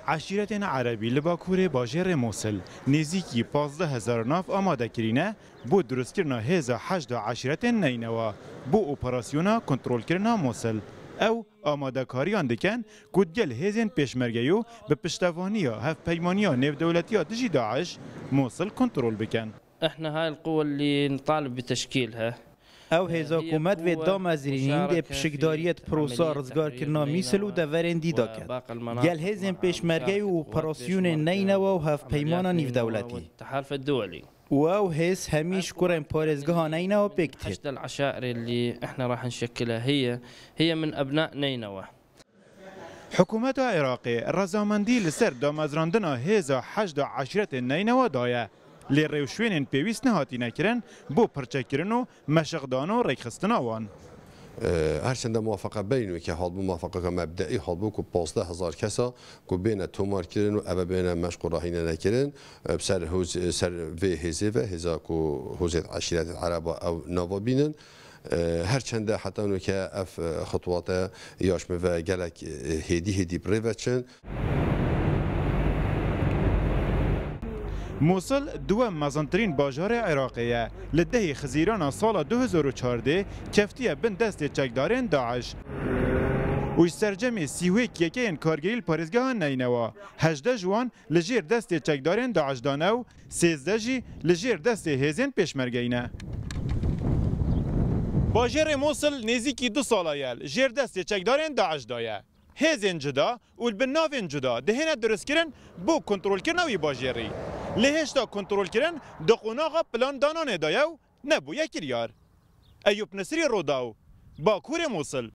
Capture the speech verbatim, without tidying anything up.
Eşîretên Erebî li bakurê bajêrê Mosil nêzîkî pazdeh hezar nav amade kirîne bo dirustkirina hêza heşda eşîretên Neynewa bo operasyona kontrolkirina Mosil. Ew amadekariyan dikin ku digel hêzên pêşmergeyo bi piştevaniya Hevpeymaniya Nêvdewletiya dijî DAIŞ Mosil kontrol bikin. احنا هاي القوة اللي نطالب بتشكيلها. Ew hêza ku me divê damezrînîn dê pişikdariyê di prosa rizgarkirina Mîsil û deverên dî de ket. Gel hêzên pêşmergeyê û operasyonên Neynewa û Hevpeymana Nîvdewletî. التحالف الدولي. Û ew hêz hemî ji kurên parêzgeha Neynewa pêk têt. الحشد العشائري اللي احنا راح نشكلها هي، هي من أبناء نينوى. Hikûmeta Iraqê rezamendî li ser damezrandina hêza heşda eşîretên Neynewa daye, lê rêwşwênên pêwîst nehatîne kirin bo pirçekirin û meşiqdan û rêkxistina wan. Her çende muwafaqe beyno ke hatbû, muwafaqeke mebdeî hatbû ku pazdeh hezar kesa ku bêne tomarkirin û eve bêne meşq û rahîne nekirin, bi ser hûz-, ser vê hêzê ve, hêza ku hûzê eşîretê Ereba ew nava bînin. Her çende heta nûke ev xitwate ya ji min ve gelek hêdî hêdî bi rê ve çin. Mosil duwem mezintirîn bajarê Iraqê ye. Li dehê Xizîrana sala du hezar û çardeh keftiye bin destê çekdarên DAIŞ. Û ji sercemê sî û yek yekeyên kargêrî li parêzgeha Neynewa, hejdeh ji wan li jêr destê çekdarên DAIŞ de ne û sêzdeh jî li jêr destê hêzên pêşmergeyî ne. Bajêrê Mosil nêzîkî du sala ye li jêr destê çekdarên DAIŞ de ye. Hêzên cuda û li bin navên cuda dihêne dirustkirin bo kontrolkirina wî bajêrî. Lê hêşta kontrolkirin di qonaxa plandananê de ye û nebûye kiryar. Eyûp Nisrî, Rodaw, Bakurê Mosil.